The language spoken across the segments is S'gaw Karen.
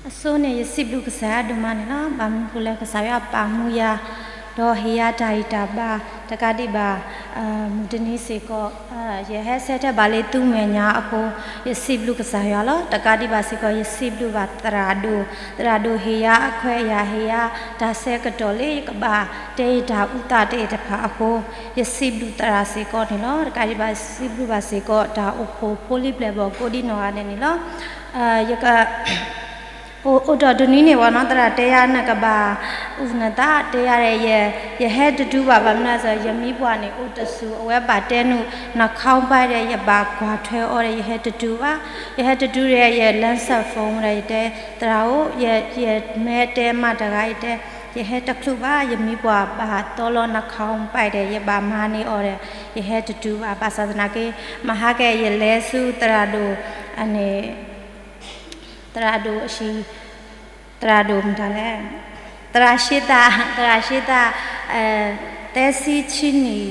အဆိန့ၣ် ယစံးဘျုးကစၢ်ယွၤဒိၣ်မးန့ၣ်လီၤ. ဘၣ်မနုၤဃိလဲၣ် ကစၢ်ယွၤပာ်မူယၤ ဒီးဟ့ၣ်ယၤတၢ်ဂံၢ်တၢ်ဘါ တကးဒံးဘၣ် မုၢ်တနံၤစ့ၢ်ကီး ယဟဲဆၢထၢၣ်ဘၣ်လၢသုမဲာ်ညါအဃိ ယစံးဘျုးကစၢ်ယွၤလီၤ. တကးဒံးဘၣ်စ့ၢ်ကီး ယစံးဘျုးဘၣ်သရၣ်ဒိၣ်, သရၣ်ဒိၣ်ဟ့ၣ်ယၤအခွဲးအယာ် ဟ့ၣ်ယၤတၢ်ဆၢကတီၢ်လၢ ယကဘၣ်တဲအံၤတၢ်အူသးတ့ၢ်တဖၣ်အဃိ ယစံးဘျုးသရၣ်စ့ၢ်ကီးန့ၣ်လီၤ. တကးဒံးဘၣ် စံးဘျုးဘၣ်စ့ၢ်ကီး တၢ်အိၣ်ဖှိၣ်ဖိလံၤပျဲၢ်ဘီၣ်ကိးဒံနီၢ်ဂၤဒဲးန့ၣ်လီၤ. ယက အိၣ်ဒီးတနွံန့ၣ်ဝဲနီၤ သရၣ်တဲယၤ နကဘၣ်အူနသး တဲယၤဒီး ယဟဲတတုၤဘၣ် ဘၣ်မနုၤစ့ၢ် ယမံၤပှၢ်န့ၣ် အိၣ်တစူၤ အဝဲဘၣ်တဲနုာ် နခီပၤဒီး ယဘၣ်ကွၢ်ထွဲအီၤဒီး ယဟဲတတုၤဘၣ်. ယဟဲတတုၤဒီး ယ လမ်းဆက် phone ဒီး ယတဲ သရၣ်ဧၢ ယမ့ၢ်တဲမးတဂၤ ယတဲ ယဟဲတချုးဘၣ် ယမံၤပှၢ်ဘၣ်တီလီၤ နခီပၤဒီး ယဘၣ်မၤန့ၢ်အီၤဒီး ယဟဲတတုၤဘၣ်. ဘၣ်ဆၣ်သနာ်က့ မဟါကဲ ယလဲၤဆူသရၣ်ဒိၣ် အန့ၣ် သရၣ်ဒိၣ်အဟံၣ် သရၣ်ဒိၣ်မတၤလဲၣ် သရၣ်ရှ့သး သရၣ်ရှ့သး သၢဆံဆံနံၣ်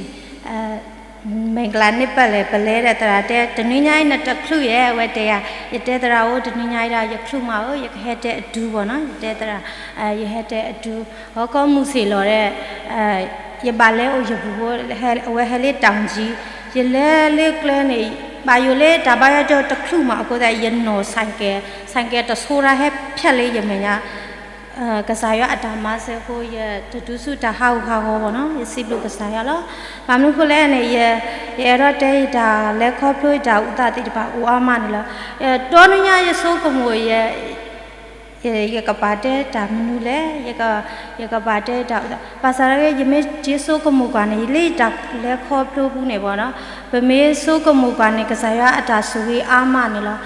မ့ၢ်ကလးန့ၣ်ပလဲၣ် ပလဲၤဒီးသရၣ်တဲ တနွံညါအံၤနတချုးယဲ အဝဲတဲယၤ ယတဲသရၣ်ဧၢ တနွံညါအံၤဒီး ယချုးမးဧၢ ယကဟဲတဲအတုၤဘၣ်နီၤ ယတဲသရၣ် ယဟဲတဲအတုၤ ဟီၣ်ခိၣ်မုၢ်ဆ့ၣ်လီၤဒီး ယဘၣ်လဲၤအိၣ်ယပူၤဖိ အဝဲဟဲလၢတၢ်ကၠံ ယလဲၤလၢကျဲန့ၣ် ဘၣ်ယိၣ်လၢတၢ်ဘါယွၤကၠိတချုးမးအဃိသတး ယနီၣ် ဆိုင်ကယ် ဆိုင်ကယ် တဆိရါဟဲဖျဲၣ်လၢယမဲာ်ညါ ကစၢ်ယွၤအတၢ်မၤစၢၤအဃိ ယတတုၤဆူတၢ်ဟးဂူာ်ဟးဂီၤဘၣ်နီၤ ယစံးဘျုးကစၢ်ယွၤလီၤ. ဘၣ်မနုၤဃိလဲၣ်န့ၣ် ယ ယအဲၣ်ဒိးတဲယတၢ်လဲၤခီဖျိယတၢ်အူသးသ့ၣ်တဖၣ်အိၣ်အါမးန့ၣ်လီၤ. ဒီနွံညါယဆိကမိၣ် ယ ယကဘၣ်တဲတၢ်မနုၤလဲၣ် ယကဘၣ်တဲတၢ်အူသး ဘၣ်ဆၣ်သနာ်က့ ယမ့ၢ်ယဆိကမိၣ်ကွၢ်န့ၣ် လၢယတၢ်လဲၤခီဖျိပူၤန့ၣ်ဘၣ်နီၤ ပမ့ၢ်ဆိကမိၣ်ကွၢ်န့ၣ် ကစၢ်ယွၤအတၢ်ဆိၣ်ဂ့ၤအါမးန့ၣ်လီၤ.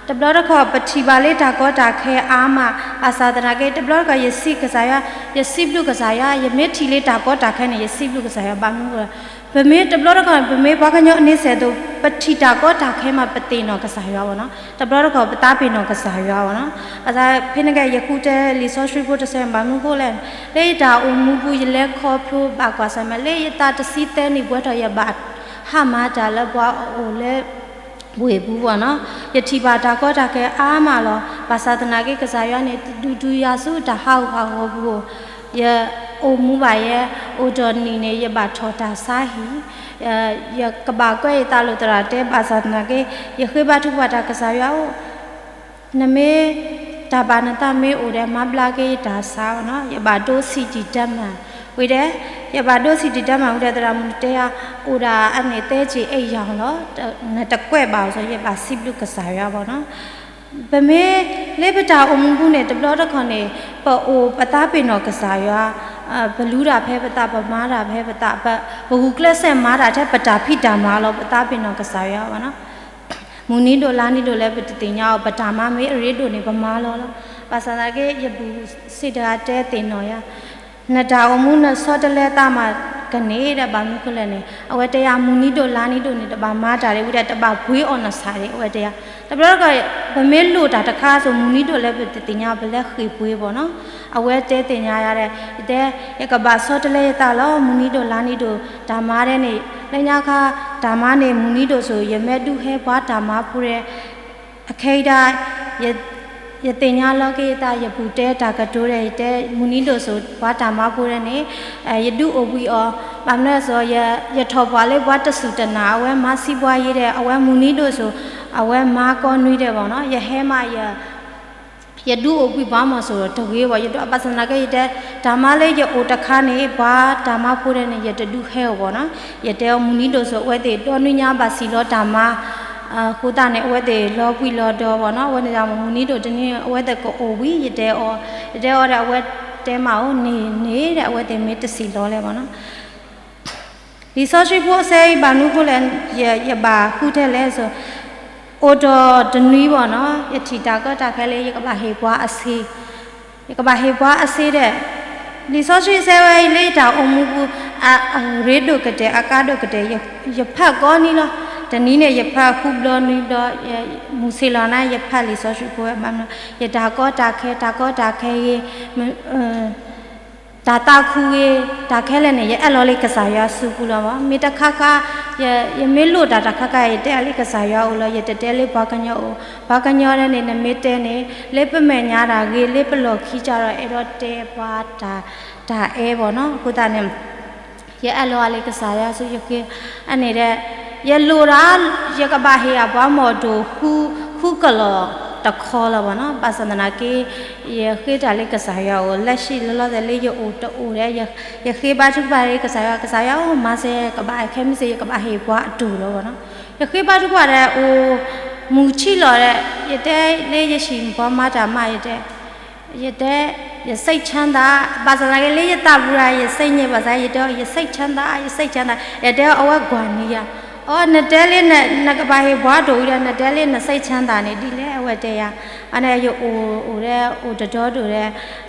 တဘျီတခီၣ် ပထံၣ်ဘၣ်လၢတၢ်ကီတၢ်ခဲအါမး ဘၣ်ဆၣ်သနာ်က့ တဘျီတခီၣ် ယစံးကစၢ်ယွၤ ယစံးဘျုးကစၢ်ယွၤ ယမ့ၢ်ထံၣ်လၢတၢ်ကီတၢ်ခဲန့ၣ် ယစံးဘျုးကစၢ်ယွၤ ဘၣ်မနုၤဃိ ပမ့ၢ်တဘျီတခီၣ်န့ၣ် ပမ့ၢ်ပှၤကညီအန့ဆၢၣ်အသိး ပထံၣ်တၢ်ကီတၢ်ခဲမး ပသ့ၣ်နီၣ်ကစၢ်ယွၤဘၣ်နီၤ တဘျီတခီၣ် ပသးပ့ၤနီၣ်ကစၢ်ယွၤဘၣ်နီၤ ဘၣ်ဆၣ်ဖဲန့ၣ်ကဲ ယဃုတဲလံာ်စီဆှံဖိတဆၢ ဘၣ်မနုၤဃိလဲၣ် လၢယတၢ်အိၣ်မူပူၤ ယလဲၤခီဖျိဘၣ်ကွၢ်ဆၢၣ်မဲာ် လၢယသးတဆံသၢနံၣ်ပှဲၤထီၣ် ယဘၣ်ဟးမၤတၢ်လၢပှၤအအိၣ်လၢ ဝ့ၢ်ပူၤဘၣ်နီၤ ယထံၣ်ဘၣ်တၢ်ကီတၢ်ခဲအါမးလီၤ. ဘၣ်ဆၣ်သနာ်က့ ကစၢ်ယွၤန့ၣ် ဒုးဒုးယၤဆူတၢ်ဟးဂူာ်ဟးဂီၤပူၤ ယအိၣ်မူဘၣ်ယဲ အိၣ်ဒီးနံၣ်န့ၣ် ယဘၣ်ထီၣ်တၢ်ဆါဟံၣ် ယကဘၣ်ကွဲးယသးလိာ်သရၣ်တဲ ဘၣ်ဆၣ်သနာ်က့ ယဃ့ဘါထုကဖၣ်တၢ် ကစၢ်ယွၤဧၢ နမ့ၢ်တၢ်ဘၣ်နသးမ့ၢ်အိၣ်ဒီး မၤဘျါက့ၤယတၢ်ဆါဘၣ်နီၤ ယဘၣ်ဒိစံးတံၢ်တၢ်မၤ ဝံၤဒီး ယဘၣ်ဒိစံးတံၢ်တၢ်မၤဝံၤဒီး သရၣ်မုၣ်တဲယၤ အိၣ်ဒၣ်အန့ၣ်သၢက့ၤအဲၣ်ယၤလီၤ နတကွဲးဘၣ်အီၤ ယဘၣ်စံးဘျုးကစၢ်ယွၤဘၣ်နီၤ ပမ့ၢ်လၢပတၢ်အိၣ်မူပူၤန့ၣ် တဘျီတခီၣ်န့ၣ် ပအိၣ်ပသးပ့ၤနီၣ်ကစၢ်ယွၤ ပလူၤတၢ်ဖဲပသး ပမၤတၢ်ဖဲပသး ပဂုာ်ကျဲးစဲးမၤတၢ်ထဲပတၢ်ဖံးတၢ်မၤလီၤ ပသးပ့ၤနီၣ်ကစၢ်ယွၤဘၣ်နီၤ မုၢ်နံၤဒိၣ်လါနံၤဒိၣ်လၢပတသ့ၣ်ညါအီၤ ပတၢ်မၤမ့ၢ်အရ့ဒိၣ်န့ၣ် ပမၤလီၤလီၤ. ဘၣ်ဆၣ်သနာ်က့ ယပုၢ်စံးတဂၤတဲသ့ၣ်နီၣ်ယၤ နတၢ်အိၣ်မူနဆီတလဲသးမးကန့ၢ်ဒီး ဘၣ်မနုၤဃိလဲၣ်န့ၣ် အဝဲတဲယၤ မုၢ်နံၤဒိၣ်လါနံၤဒိၣ်န့ၣ် တဘၣ်မၤတၢ်ဒ်ဝံၤဒီး တဘၣ်ပှ့ၤအီၣ်နဆၣ်ဒံး အဝဲတဲယၤ တဘျီတခီၣ် ပမ့ၢ်လိၣ်တၢ်တခါစိၤ မုၢ်နံၤဒိၣ်လၢပတသ့ၣ်ညါ ပလဲၤဃ့ၢ်ပှ့ၤဘၣ်နီၤ အဝဲတဲသ့ၣ်ညါယၤဒီး ယတဲ ယကဘၣ်ဆီတလဲယသးလီၤ မုၢ်နံၤဒိၣ်လါနံၤဒိၣ် တၢ်မၤဒဲးန့ၣ် လၢညါခါ တၢ်မၤန့ၣ် မုၢ်နံၤဒိၣ်စိၤ ယမ့ၢ်ဒုးဟဲပှၤတၢ်မၤဖိဒီး အခဲအံၤဒၣ် ယသ့ၣ်ညါလီၤက့ၤယသး ယပုၢ်တဲတၢ်ကတိၤဒီး ယတဲ မုၢ်နံၤဒိၣ်စိၤ ပှၤတၢ်မၤဖိဒီးန့ၣ် ယဒုးအိၣ်ဘှံးအီၤ ဘၣ်မနုၤစိၤ ယထီၣ်ပှၢ်လၢပှၤတစူၢ်တနာ် အဝဲမၤစံးပှၤယံၤဒီး အဝဲမုၢ်နံၤဒိၣ်စိၤ အဝဲမၤကိးနွံဒီးဘၣ်နီၤ ယဟဲမးယ ယဒုးအိၣ်ဘှံးပှၤမီၤစိၤဒီးတဂ့ၤဘၣ် ယဒုး ဘၣ်ဆၣ်သနာ်က့ ယတဲ တၢ်မၤလၢယအိၣ်တခါန့ၣ် ပှၤတၢ်မၤဖိဒီးန့ၣ် ယတဒုးဟဲအီၤဘၣ်နီၤ ယတဲအီၤ မုၢ်နံၤဒိၣ်စိၤ အဝဲသ့ၣ်ဒီနွံညါ ဘၣ်စံၣ်လီၤတၢ်မၤ အဃိသတးန့ၣ် အဝဲသ့ၣ်လီၤဘှံးလီၤဒီးဘၣ်နီၤ အဝဲန့ၣ် မုၢ်နံၤဒိၣ်တနွံ အဝဲသ့ၣ်ကအိၣ်ဝံၤ ယတဲအီၤ ယတဲအီၤဒီး အဝဲတဲမးအိၣ်န့ၣ်န့ၣ်ဒီး အဝဲသ့ၣ်မ့ၢ်တစံၣ်လီၤလဲၣ်ဘၣ်နီၤ လံာ်စီဆှံဖိအဆၢအံၤ ဘၣ်မနုၤအဃိလဲၣ် ယဘၣ်ဃုထဲလဲၣ်စိၤ အိၣ်ဒီးတနွံဘၣ်နီၤ ယထံၣ်တၢ်ကီတၢ်ခဲလၢ ယကဘၣ်ဟ့ၣ်ပှၤအဆ့ ယကဘၣ်ဟ့ၣ်ပှၤအဆ့ဒီး လံာ်စီဆှံအဆၢဝဲအံၤ လၢယတၢ်အိၣ်မူပူၤ အရ့ဒိၣ်ကတၢၢ် အကါဒိၣ်ကတၢၢ် ယဖးကိးနံၤလီၤ. တနံၤန့ၣ် ယဖးဃုဘျီနွံဘျီ မုၢ်ဆ့ၣ်လီၤနၤ ယဖးလံာ်စီဆှံဖိဝဲ ဘၣ်မနုၤ ယတၢ်ကီတၢ်ခဲ တၢ်ကီတၢ်ခဲဂ့ၤ တၢ်သးခုဂ့ၤ တၢ်ခဲလၢာ်န့ၣ် ယအၢၣ်လီၤလၢကစၢ်ယွၤစုပူၤလီၤမး. မ့ၢ်တခါခါ ယမ့ၢ်လိၣ်တၢ်တခါခါ ယတဲအီၤလၢကစၢ်ယွၤအအိၣ်လီၤ. ယတတဲလၢပှၤကညီအိၣ်, ပှၤကညီဒဲန့ၣ် နမ့ၢ်တဲန့ၣ် လၢပမဲာ်ညါတၢ်ဂ့ၤ လၢပလီၢ်ခံကဒီး အဲၣ်ဒိးတဲပှၤတၢ်အဲၣ်ဘၣ်နီၤ. အဃိသတးန့ၣ် ယအဲၣ်လီၤအီၤလၢကစၢ်ယွၤဆူယဃ့, အန့ၣ်ဒီး ယလိၣ်ဒၣ် ယကဘၣ်ဟ့ၣ်ယၤပှၤမီၢ်ဒိၣ် ဃုကလီၢ်တခီလီၤဘၣ်နီၤ. ဘၣ်ဆၣ်သနာ်က့ ယဃ့တၢ်လၢကစၢ်ယွၤအအိၣ် လၢဆံးလီၤလီၤသဲးလၢယအိၣ်တအိၣ်ဒီး ယဃ့ဘါထုကဖၣ်လၢကစၢ်ယွၤ, ကစၢ်ယွၤအိၣ် မၤစၢၤ ကဘၣ်ခဲမုၢ်ဆ့ၣ် ယကဘၣ်ဟ့ၣ်ပှၤအဒိၣ်လီၤဘၣ်နီၤ. ယဃ့ဘါထုကဖၣ်ဒီးအိၣ်မုၢ်ဆံးလီၤဒီး ယတဲလၢယဟံၣ်ပှၤမၤတၢ်မၤ ယတဲ ယတဲ ယစိတ်ချမ်းသာ, ဘၣ်ဆၣ်သနာ်က့လၢယသးပူၤရၤ ယစိတ်ညစ် ဘၣ်ဆၣ် ယတဲအီၤ ယစိတ်ချမ်းသာ, ယစိတ်ချမ်းသာ, ယတဲအီၤ အဝဲကွၢ်န့ၢ်ယၤ, အိ နတဲလၢနကဘၣ်ဟ့ၣ်ပှၤဒိၣ်ဝံၤဒီး နတဲလၢနစိတ်ချမ်းသာန့ၣ် ဒ်လဲၣ် အဝဲတဲယၤ. အန့ၣ် ယအိၣ်အိၣ်ဒီး အိၣ်တဒီဒိၣ်ဒီး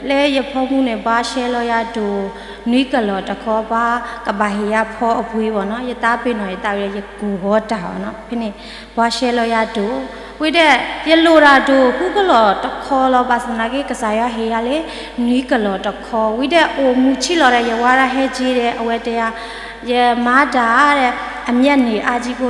လၢယဖီမူန့ၣ် ပှၤရှဲလီၤယၤဒိၣ် နွံကလီၢ်တခီ ပှၤကဘၣ်ဟ့ၣ်ယၤဖီအပှ့ၤဘၣ်နီၤ. ယသးပ့ၤနီၣ်ယသးဝံၤဒီး ယကိၢ်ဂီၤတၢ်ဘၣ်နီၤ. ဖဲန့ၣ် ပှၤရှဲလီၤယၤဒိၣ် ဝံၤဒီး ယလိၣ်တၢ်ဒိၣ် ဃုကလီၢ်တခီလီၤ. ဘၣ်ဆၣ်သနာ်က့ ကစၢ်ယွၤဟ့ၣ်ယၤလၢ နွံကလီၢ်တခီ ဝံၤဒီး အိၣ်မုၢ်ဆံးလီၤဒီး ယဝၤဒၣ်ဟဲက့ၤဒီး အဝဲတဲယၤ ယမၤတၢ်ဒီး အမျက်နှာအါကြီးဖိ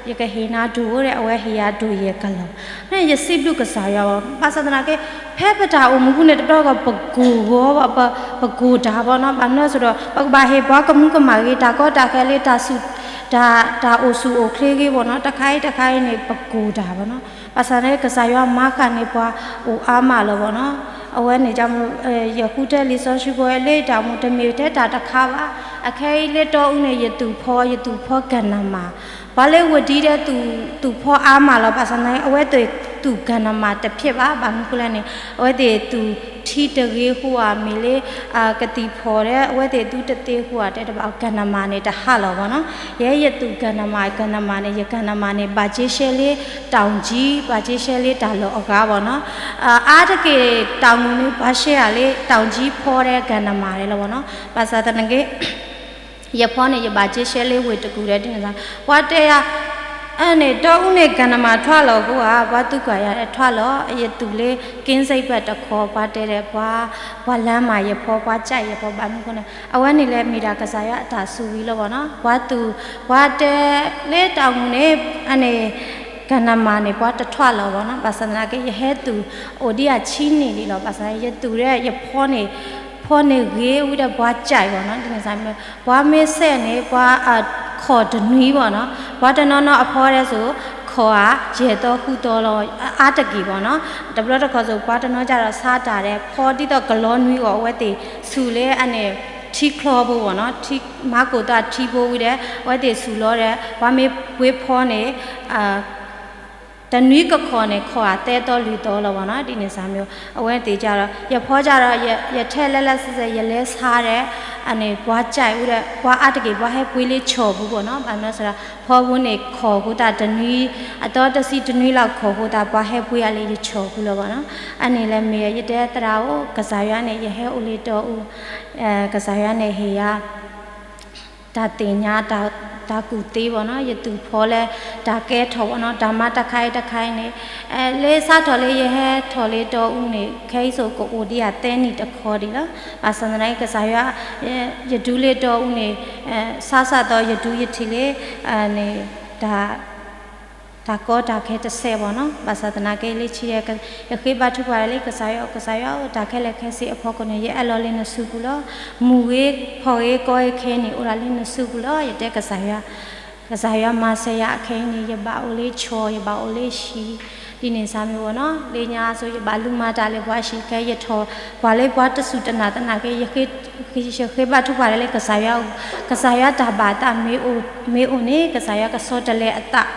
ယကဟ့ၣ်နၤဒိၣ်ဒီး အဝဲဟ့ၣ်ယၤဒိၣ်ယဲၢ်ကလီၢ်. ယစံးဘျုးကစၢ်ယွၤဘၣ် ဘၣ်ဆၣ်သနာ်က့ ဖဲပတၢ်အိၣ်မူပူၤန့ၣ် တဘျီတခီၣ် ပကိၢ်ဂီၤဘၣ် ပကိၢ်တၢ်ဘၣ်နီၤ. ဘၣ်မနုၤအဃိဒီး ပကဘၣ်ဟ့ၣ်ပှၤကမူကမၣ်ဂ့ၤ တၢ်ကီတၢ်ခဲလၢတၢ်ဆူၣ် တၢ်အိၣ်ဆူၣ်အိၣ်ချ့ဂ့ၤဘၣ်နီၤ. တခါအံၤတခါအံၤန့ၣ် ပကိၢ်တၢ်ဘၣ်နီၤ. ဘၣ်ဆၣ်န့ၣ် ကစၢ်ယွၤမၤဃာ်န့ၢ်ပှၤအိၣ်အါမးလီၤဘၣ်နီၤ. အဝဲန့ၣ် ယဃုထၢလံာ်စီဆှံဖိလၢယတၢ်အိၣ်မူ တမ့ၢ်ထဲတၢ်တခါဘၣ်. အခဲအံၤလၢတီအူန့ၣ် ယသူၣ်ဖီ ယသူၣ်ဖီကၢၣ်နမၣ် ပှၤလၢဝ့ၢ်ဒံဒီး သူၣ်ဖီအါမးလီၤ. ဘၣ်ဆၣ်သနာ်က့ အဝဲသ့ၣ်သူၣ်ကၢၣ်နမၣ်တဖျဲးဘၣ်. ဘၣ်မနုၤဃိလဲၣ်န့ၣ် အဝဲသ့ၣ်သူၣ်ထံတဂ့ၤဃိဧါ မ့ၢ်လၢ ကသံၣ်ဖီၣ်ဒီး အဝဲသ့ၣ်သူတသ့ဃိဧါ တဲတဘၣ် ကၢၣ်နမၣ်န့ၣ် တဟးလီၤဘၣ်နီၤ. ယဲယသူၣ်ကၢၣ်နမၣ် ကၢၣ်နမၣ်န့ၣ် ယကၢၣ်နမၣ်န့ၣ် ဘၣ်က့ရှဲလၢ တောင်ကြီး ဘၣ်က့ရှဲလၢတၢ်လီၢ်အဂၤဘၣ်နီၤ. အါတက့ၢ်တၢ်အိၣ်မူန့ၣ် ပှၤရှဲအီၤလၢ တောင်ကြီး ဖီဒီးကၢၣ်နမၣ်န့ၣ်လီၤဘၣ်နီၤ. ဘၣ်ဆၣ်သနာ်က့ ယဖီန့ၣ် ယဘၣ်က့ရှဲလၢဝ့ၢ်တကူၣ်ဒီး ဒ်န့ၣ်သတး ပှၤတဲယၤ အန့ၣ် တီအူန့ၣ် ကၢၣ်နမၣ်ထွါလီၤအဃိဧါ ပှၤသူကွၢ်ယၤ ထွါလီၤ ယသူၣ်လၢ ကင်းစိတ်ဘက်တခီ ပှၤတဲဒီး ပှၤ ပှၤလၢမၤယဖီ ပှၤကၠဲးယဖီ ဘၣ်မနုၤအဃိန့ၣ် အဝဲန့ၣ်လဲၤမ့ၢ်ဒၣ်ကစၢ်ယွၤအတၢ်ဆိၣ်ဂ့ၤလီၤဘၣ်နီၤ. ပှၤသူၣ် ပှၤတဲလၢတၢ်အိၣ်မူန့ၣ် အန့ၣ် ကၢၣ်နမၣ်န့ၣ် ပှၤတထွါလီၤဘၣ်နီၤ. ဘၣ်ဆၣ်သနာ်က့ ယဟဲသူၣ်အိၣ်ဒံးအဆံနံၣ်ဒံးလီၤ. ဘၣ်ဆၣ်သနာ်က့ ယသူၣ်ဒီး ယဖီန့ၣ် ဖီန့ၣ်ဂ့ၤဝံၤဒီး ပှၤကၠဲးဘၣ်နီၤ. ဒ်န့ၣ်စ့ၢ်မ့ၢ် ပှၤမ့ၢ်စဲးန့ၣ် ပှၤ ခိၣ်တနွံဘၣ်နီၤ. ပှၤတနီၤနီၤအဖီဒီးစိၤ ခိၣ်ဧါ ယဲၢ်သီဃုသီလီၤ အါတက့ၢ်ဘၣ်နီၤ. တဘျီတခီၣ်စိၤ ပှၤတနီၤကဒီးဆါတၢ်ဒီး ဖီဒ်သိးကလီနွံဂီၢ် အဝဲသ့ၣ်ဆူၣ်လၢအန့ၣ် ထံချီဖိဘၣ်နီၤ. ထံ မၤကိၢ်သးထံဖိဝံၤဒီး အဝဲသ့ၣ်ဆူၣ်လီၤဒီး ပှၤမ့ၢ်ပှ့ၤဖီန့ၣ် တနွံကခိၣ်န့ၣ် ခိၣ်ဧါသၢသီလွံၢ်သီလီၤဘၣ်နီၤ. ဒ်န့ၣ်စ့ၢ်မ့ၢ် အဝဲသ့ၣ်ကဒီး ယဖီကဒီး ယထဲလဲၤလၢစ့ၢ်စ့ၢ် ယလဲၤဆါဒီး အန့ၣ် ပှၤကၠဲးဝံၤဒီး ပှၤအါတက့ၢ် ပှၤဟဲပှ့ၤလၢဆီၣ်ပူၤဘၣ်နီၤ. ဘၣ်မနုၤအဃိဒီး ဖီဖိန့ၣ် ခိၣ်ဃိသတးတနွံ အသီတဆံတနွံလီၤ ခိၣ်ဃိသတး ပှၤဟဲပှ့ၤအါလၢယဆီၣ်ပူၤလီၤဘၣ်နီၤ. အန့ၣ်လဲၣ်မ့ၢ် ယတဲသရၣ်ဧၢ ကစၢ်ယွၤန့ၣ် ယဟဲအိၣ်လၢတီအူ ကစၢ်ယွၤန့ၣ်ဟ့ၣ်ယၤ တၢ်သ့ၣ်ညါ တၢ်ကူၣ်သ့ဘၣ်နီၤ, ယသူၣ်ဖီလၢ တၢ်ကဲထီၣ်ဘၣ်နီၤ, တၢ်မၤတခါအံၤတခါအံၤန့ၣ်, လၢစးထီၣ်လၢယဟဲထီၣ်လၢတီအူန့ၣ် ခဲအံၤစိၤကအိၣ်ဒံးယၤသၢနံၣ်တခီဒံးလီၤ. ဘၣ်ဆၣ်သနာ်က့ ကစၢ်ယွၤ ယဒူလၢတီအူန့ၣ် စးစးသီယဒူယထံၣ်လၢ န့ၣ် တၢ် တၢ်ကီတၢ်ခဲတစဲးဘၣ်နီၤ. ဘၣ်ဆၣ်သနာ်က့လၢခံဒီး ယဃ့ဘါထုကဖၣ်လၢကစၢ်ယွၤ, ကစၢ်ယွၤဧၢ, တၢ်ခဲလၢာ်ခဲဆ့အဖီခိၣ်န့ၣ် ယအၢၣ်လီၤလၢနစုပူၤလီၤ. မုၢ်ဂ့ၤဖီၣ်ဂ့ၤကီဂ့ၤခဲအံၤန့ၣ် အိၣ်ဒၣ်လၢနစုပူၤလီၤ. ယတဲကစၢ်ယွၤ, ကစၢ်ယွၤမၤစၢၤယၤအခဲအံၤန့ၣ် ယဘၣ်အိၣ်လၢဆီၣ် ယဘၣ်အိၣ်လၢဟံၣ် ဒ်န့ၣ်စ့ၢ်မ့ၢ်ဘၣ်နီၤ. လၢညါအစိၤ ယဘၣ်လူၤမၤတၢ်လၢပှၤဟံၣ်ခဲ ယထီၣ်ပှၤလၢပှၤတစူၢ်တနာ်သနာ်က့ ယဃ့ဘါထုကဖၣ်လၢကစၢ်ယွၤ, ကစၢ်ယွၤတၢ်ဘၣ်သးမ့ၢ်အိၣ်န့ၣ် ကစၢ်ယွၤကဆီတလဲအသး,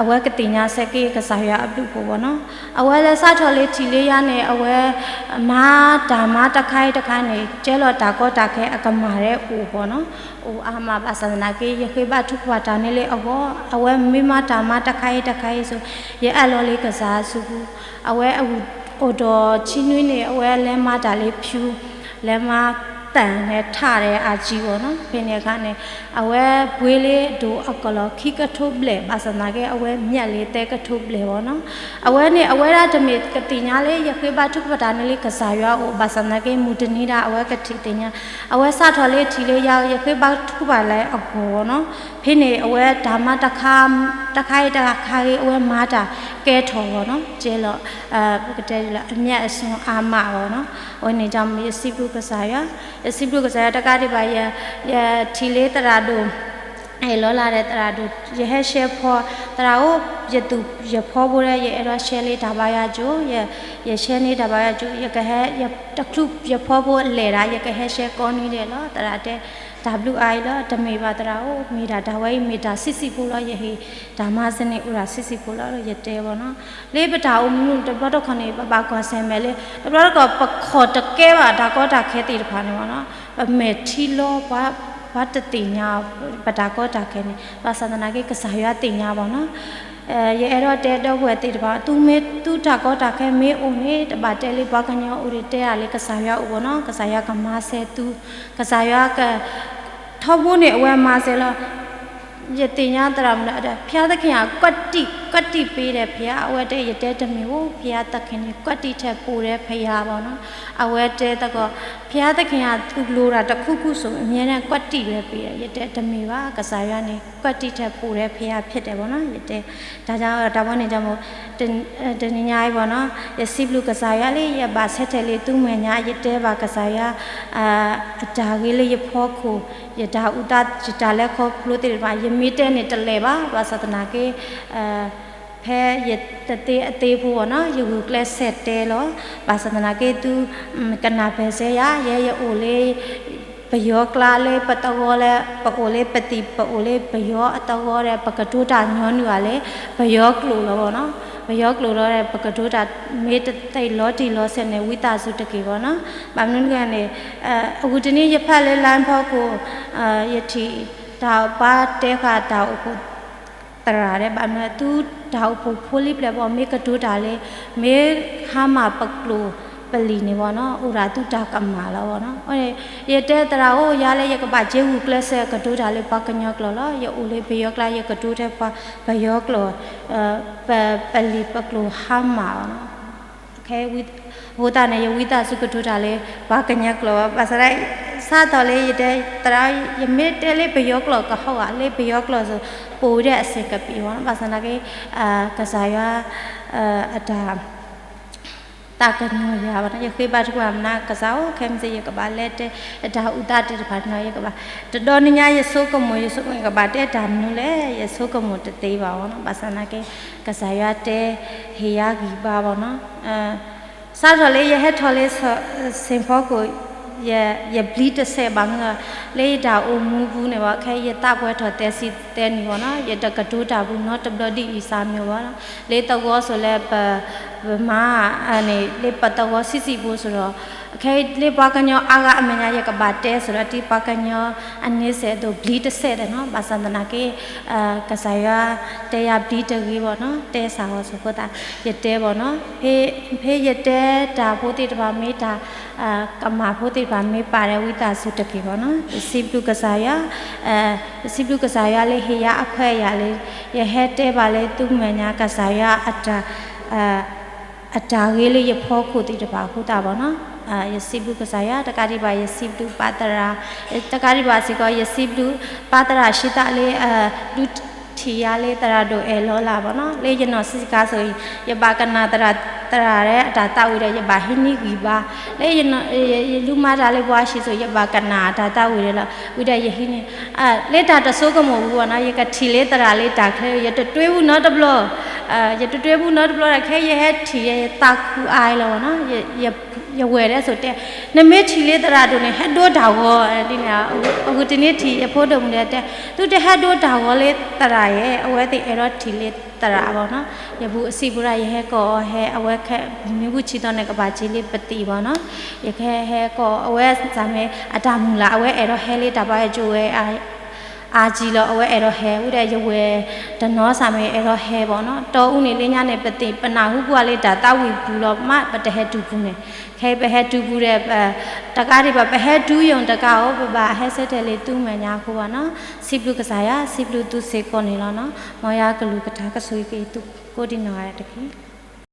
အဝဲကသ့ၣ်ညါစဲက့ ကစၢ်ယွၤအဘျုးအဖှိၣ်ဘၣ်နီၤ. အဝဲလၢစးထီၣ်လၢထံၣ်လၢယၤန့ၣ် အဝဲ မၤတၢ်မၤတခါအံၤတခါန့ၣ် ကဲလီၤတၢ်ကီတၢ်ခဲအကမၣ်ရဲအိၣ်ဘၣ်နီၤ. အိၣ်အါမး ဘၣ်ဆၣ်သနာ်က့ ယဃ့ဘါထုကဖၣ်တၢ်န့ၣ်လၢအဂီၢ်, အဝဲမ့ၢ်မၤတၢ်မၤတခါအံၤတခါအံၤစိၤ ယအၢၣ်လီၤလၢကစၢ်အစုပူၤ, အဝဲအိၣ်ဒီးဆံနွံန့ၣ် အဝဲလဲၤမၤတၢ်လၢဖၠူ, လဲၤမၤ သၢ်န့ၣ်ထးဒီးအါကံဘၣ်နီၤ. ဖဲန့ၣ်အခါန့ၣ် အဝဲပှ့ၤလၢဒိၣ်အကလီၢ်ခံကထိဘျဲၣ် ဘၣ်ဆၣ်သနာ်က့ အဝဲမၠးလံသၢကထိဘျဲၣ်ဘၣ်နီၤ. အဝဲန့ၣ် အဝဲဒၣ်တမ့ၢ်ကသ့ၣ်ညါလၢ ယဃ့ဘါထုကဖၣ်တၢ်န့ၣ်လၢကစၢ်ယွၤအအိၣ် ဘၣ်ဆၣ်သနာ်က့ မုၢ်တနံၤဒၣ် အဝဲကထံၣ်သ့ၣ်ညါ, အဝဲစးထီၣ်လၢထံၣ်လၢယၤ ယဃ့ဘါထုကဖၣ်လၢအဂီၢ်ဘၣ်နီၤ. ဖဲန့ၣ် အဝဲတၢ်မၤတခါ, တခါအံၤတခါဂ့ၤ အဝဲမၤတၢ်ကဲထီၣ်ဘၣ်နီၤ. ကဲလီၤ ပကတဲလၢအမျက်အစွန်အါမးဘၣ်နီၤ. အဝဲန့ၣ် ယစံးဘျုးကစၢ်ယွၤ, ယစံးဘျုးကစၢ်ယွၤတကးဒံးဘၣ် ယထံၣ်လၢသရၣ်ဒိၣ် အဲၣ်လီၤလၢ်ဒီးသရၣ်ဒိၣ် ယဟဲရှဲဖီ သရၣ်ဧၢ, ယသူၣ်ယဖီဖိဒီး ယအဲၣ်ဒိးရှဲလၢတၢ်ဘါယွၤကၠိ, ယရှဲန့ၢ်တၢ်ဘါယွၤကၠိ, ယကဟဲ တချုးယဖီဖိလဲၤဒၣ် ယကဟဲရှဲကိးနွံဒဲးလီၤ. သရၣ်တဲ တၢ်ဘျုးအါအံၤလီၤ, တမ့ၢ်ဘၣ်သရၣ်ဧၢ, မ့ၢ်ဒၣ်တၢ်ဝဲအံၤ မ့ၢ်တၢ်ဆံးဆံးဖိလီၤ, ယဟ့ၣ်တၢ်မၤစၢၤန့ၣ် အိၣ်ဒၣ်ဆံးဆံးဖိလီၤ ယတဲဘၣ်နီၤ. လၢပတၢ်အိၣ်မူတဘျီတခီၣ်န့ၣ် ပဘၣ်ကွၢ်ဆၢၣ်မဲာ်လၢ တဘျီတခီၣ် ပခိးတကဲဘၣ်တၢ်ကီတၢ်ခဲသ့ၣ်တဖၣ်န့ၣ်ဘၣ်နီၤ. ပမဲာ်ထံလီၤ ပှၤတသ့ၣ်ညါ ပတၢ်ကီတၢ်ခဲန့ၣ် ဘၣ်ဆၣ်သနာ်က့ ကစၢ်ယွၤသ့ၣ်ညါဘၣ်နီၤ. ယအဲၣ်ဒိးတဲဒီပုၢ်ဝဲၢ်သ့ၣ်တဖၣ် သုမ့ၢ်သုတၢ်ကီတၢ်ခဲမ့ၢ်အိၣ်န့ၣ် တဘၣ်တဲလၢပှၤကညီအိၣ်ဒီး တဲဒၣ်လၢကစၢ်ယွၤအိၣ်ဘၣ်နီၤ. ကစၢ်ယွၤကမၤစၢၤသု, ကစၢ်ယွၤက ထီဘိန့ၣ် အဝဲမၤစၢၤလီၤ. ယသ့ၣ်ညါသရၣ်မုၣ်ဒီး ဘုရားသခင် ကွက်တိ, ကွက်တိပေးတယ် ဘုရား, အဝဲတဲ ယတဲတမ့ၢ်ဧိၤ, ဘုရားသခင်န့ၣ် ကွက်တိထဲပိုတယ် ဘုရားဘၣ်နီၤ. အဝဲတဲသကိး ဘုရားသခင် သူ့လိုတာတစ်ခုခုဆို အမြဲတမ်း ကွက်တိပဲပေးတယ်, ယတဲတမ့ၢ်ဘၣ်, ကစၢ်ယွၤန့ၣ် ကွက်တိထဲပိုတယ် ဘုရားဖြစ်တယ်ဘၣ်နီၤ. ယတဲ ဒါကြောင့် တၢ်ဝဲန့ၣ် ကမ တနံၤညါအံၤဘၣ်နီၤ, ယစံးဘျုးကစၢ်ယွၤလၢ ယဘၣ်ဆၢထၢၣ်လံ သူမဲာ်ညါ ယတဲဘၣ်ကစၢ်ယွၤ အတၢ်ဂ့ၤလၢယဖီခိၣ်, ယတၢ်အုၣ်သး ယတၢ်လဲၤခီဖျိသ့ၣ်တဖၣ် ယမ့ၢ်တဲန့ၣ်တလဲၤဘၣ်, ဘၣ်ဆၣ်သနာ်က့ ဖဲယတသ့အသ့ဖိဘၣ်နီၤ ယဂုာ်ကျဲးစၢးတဲလီၤ. ဘၣ်ဆၣ်သနာ်က့ သု ကနၢ်ပၢၢ်စဲယၤ ယဲယအိၣ်လၢ ပယီၤကျါလၢပသဝီလၢ ပအိၣ်လၢပသံၣ် ပအိၣ်လၢပယီၤအသဝီဒီး ပကတိၤတၢ်ညီနုၢ်ဘၣ်လၢ ပယီၤကျိာ်လီၤဘၣ်နီၤ. ပယီၤကျိာ်လီၤဒီး ပကတိၤတၢ်မ့ၢ်တသ့လီၤတံၢ်လီၤဆဲးန့ၣ် ဝံသးစူၤတက့ၢ်ဘၣ်နီၤ. ဘၣ်မနုၤတဂၤန့ၣ် အဂုၢ်တနံၤယဖးလၢ line ဖီခိၣ် ယထံၣ်တၢ်ပှၤတဲဃာ်တၢ်အိၣ်ဖှိၣ်သရၣ်ဒီး ဘၣ်မနုၤသုတၢ်အိၣ်ဖှိၣ်ဖိလံၤပျဲၢ်ဘၣ် မ့ၢ်ကတိၤတၢ်လၢ မ့ၢ်ဟါမၢ်ပကျိာ်ပလံာ်န့ၣ်ဘၣ်နီၤ အိၣ်ဒၣ်သုတၢ်ကမၣ်လီၤဘၣ်နီၤ. အဃိန့ၣ် ယတဲသရၣ်ဧၢ ယၤလၢယကဘၣ်စ့ဂုာ်ကျဲးစၢးကတိၤတၢ်လၢပှၤကညီကျိာ်လီၤ. ယအိၣ်လၢပယီၤကျါ ယကတိၤထဲပှၤပယီၤကျိာ် ပ ပလံာ်ပကျိာ်ဟါမၢ်ဘၣ်နီၤ. အဃိသတးန့ၣ် ယဝံသးစူၤကတိၤတၢ်လၢ ပှၤကညီကျိာ်ဘၣ်. ဘၣ်ဆၣ်ဒၣ် စးထီၣ်လၢယတဲ သရၣ် ယမ့ၢ်တဲလၢပယီၤကျိာ်ကဟီၣ်ဂၤ လၢပယီၤကျိာ်စ့ၢ် ပိာ်ဝဲဒၣ်အစ့ၢ်ကပံာ်ဘၣ်နီၤ. ဘၣ်ဆၣ်သနာ်က့ ကစၢ်ယွၤ အတၢ် သးကညီၤယၤဘၣ်နီၤ. ယဃ့ဘါထုကဖၣ်မနုၤ ကစၢ်ဧၢ ခဲမုၢ်ဆ့ၣ် ယကဘၣ်လဲၤတဲ အတၢ်အုၣ်သးသ့ၣ်တဖၣ်နီၤ ယကဘၣ် တဒီနံၤညါ ယဆိကမိၣ် ယဆိကမိၣ် ယကဘၣ်တဲတၢ်မနုၤလဲၣ် ယဆိကမိၣ်တသ့ဘၣ်ဘၣ်နီၤ. ဘၣ်ဆၣ်သနာ်က့ ကစၢ်ယွၤတဲ ဟ့ၣ်ယၤဂံၢ်ဘါဘၣ်နီၤ. စးထီၣ်လၢယဟဲထီၣ်လၢ စ့ၣ်ဖီခိၣ် ယဘျံတစဲးဘၣ်မနုၤ လၢယတၢ်အိၣ်မူပူၤန့ၣ်ဘၣ် ခဲအံၤယသးပှဲၤထီၣ်သၢဆံသၢနံၣ်ဘၣ်နီၤ ယတကတိၤတၢ်ပူၤနီတဘျီဒ်အံၤစၢ်မံၤဘၣ်နီၤ. လၢသဝီစိၤလၢပ ပမၤန့ၣ် လၢပသဝီဆံးဆံးဖိစိၤဒီး ခဲအံၤလၢပှၤကညီအါဂၤအမဲာ်ညါ ယကဘၣ်တဲစိၤဒီး တံၤပှၤကညီအန့ဆဲးအသိး ဘျံတစဲးဒီးနီၤ. ဘၣ်ဆၣ်သနာ်က့ ကစၢ်ယွၤတဲယၤဘျံတဂ့ၤဘၣ်နီၤ တဲစၢ်ဂီၤစိၤအဃိသတး ယတဲဘၣ်နီၤ. ဖဲယတဲတၢ်ဖိသ့ၣ်တဖၣ်မ့ၢ်တၢ် ကမၣ်ဖိသ့ၣ်တဖၣ်မ့ၢ်ပာ်ဒီး ဝံသးစူၤတက့ၢ်ဘၣ်နီၤ. ယစံးဘျုးကစၢ်ယွၤ ယစံးဘျုးကစၢ်ယွၤလၢဟ့ၣ်ယၤအခွဲးအယာ်လၢ ယဟဲတဲဘၣ်လၢသုမဲာ်ညါ ကစၢ်ယွၤအတၢ် အတၢ်ဂ့ၤလၢယဖီခိၣ်သ့ၣ်တဖၣ်အဃိသတးဘၣ်နီၤ. ယစံးဘျုးကစၢ်ယွၤ တကးဒံးဘၣ် ယစံးဘျုးပၢ်သရၣ် တကးဒံးဘၣ်စ့ၢ်ကီး ယစံးဘျုးပၢ်သရၣ်ရှံသးလၢ ဒုးထံၣ်ယၤလၢသရၣ်ဒိၣ်အဲၣ်လီၤလၢ်ဘၣ်နီၤ. လၢယနီၢ်ဆံးခါစိၤအံၤ ယဘၣ်ကနၣ်သရၣ် သရၣ်ဒီးအတၢ်သးဝံၣ်ဒီး ယဘၣ်ဟံးန့ၢ်ဂံၢ်ဘါ လၢ ယလူၤမၤတၢ်လၢပှၤဟံၣ်စိၤ ယဘၣ်ကနၣ်အတၢ်သးဝံၣ်ဒီးလီၤ ဝံၤဒီးယဟံးန့ၢ် လၢတၢ်တဆိကမိၣ်ပူၤဘၣ်နီၤ ယကထံၣ်လၢသရၣ်လၢတၢ်ချၢ ယတတွ့ဘူးနီတဘျီ ယတတွ့ဘူးနီတဘျီဒီး ခဲယဟဲထံၣ်ယဲ ယသးခုအါလီၤဘၣ်နီၤ ယဝဲၢ်ဒၣ်စိၤတဲ နမ့ၢ်ထံၣ်လၢသရၣ်ဒိၣ်န့ၣ် ဟဲဒိတၢ်ဂီၤဒ်န့ၣ် အဂုၤတနံၤထံၣ်ယဖိဒိၣ်မုၣ်ဒီးတဲ သုတဟဲဒိတၢ်ဂီၤလၢသရၣ်ယဲ အဝဲသ့ၣ်အဲၣ်ဒိးထံၣ်လၢသရၣ်ဘၣ်နီၤ ယဘူးအစံးဘူးဒၣ် ယဟဲကိးအီၤဟဲ အဝဲခဲမ့ၢ်ဘူးဆံးသီန့ၣ် ကဘၣ်စ့လၢပသံၣ်ဘၣ်နီၤ ယကဟဲဟဲကိးအဝဲစၢ်မ့ၢ်အတၢ်မုၢ်လၢ် အဝဲအဲၣ်ဒိးဟဲလၢတၢ်ဘါယွၤကၠိဝဲ အါကံလီၤ အဝဲအဲၣ်ဒိးဟဲ ဝံၤဒီးယဝဲၢ်တနီၤစ့ၢ်မ့ၢ်အဲၣ်ဒိးဟဲဘၣ်နီၤ, တီအူန့ၣ်လၢညါန့ၣ် ပသ့ၣ်ပနၢ်ဟူကွၢ်လၢတၢ်သးဝံၣ်ပူၤလီၤမး ပတဟဲတုၤပူၤန့ၣ်, ခဲအံၤပဟဲတုၤပူၤဒီး တကးဒံးဘၣ် ပဟဲတုၤယိာ်တကးဧိၤ ပဘၣ်ဟဲဆၢတဲာ်လၢသုမဲာ်ညါအဃိဘၣ်နီၤ, စံးဘျုးကစၢ်ယွၤ စံးဘျုးသုစ့ၢ်ကီးန့ၣ်လီၤနီၤ, မ်ယွၤကလုၢ်ကထါကဆိၣ်ဂ့ၤက့ၤသုကိးဒံးနီၢ်ဂၤတက့ၢ်.